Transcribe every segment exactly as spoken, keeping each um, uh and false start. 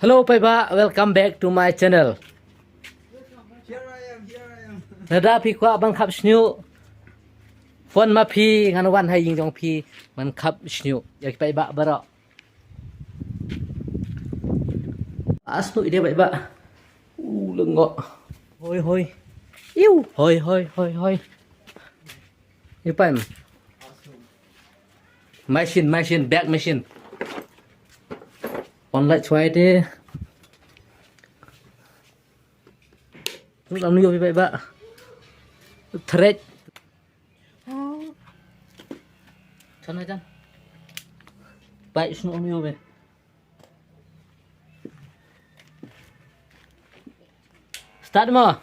Hello paidbah, welcome back to my channel. Lada phi kwah ban khap shñiuh, phone ma phi, ngan wan ha ïing jong phi ban khap shñiuh ïa ki paidbah baroh. Asnu ide paidbah. U lengoh. Hoi hoi. Iu. Hoi hoi hoi hoi. Iu pan. Machine, machine, bag machine. On light chwai te. Snu lam nio paidbah. Thread. Chan ai chan. Bai snu lam nio be. Start mo.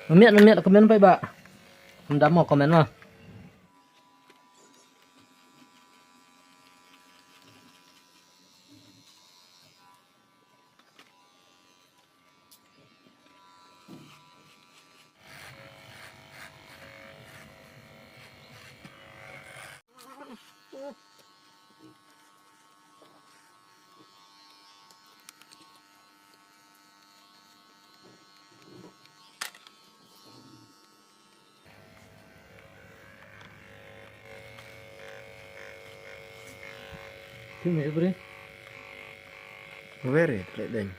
Miat, miat, comment paidbah. Ym dam mo comment mo. Phim ïa bre. Very, leh deng.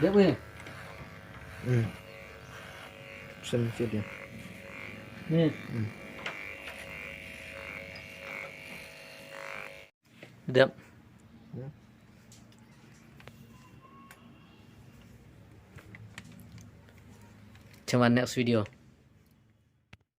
Dep wei. Hmm. Sen fit ya. Ni. Hmm. Dep. Hmm. Cuma next video.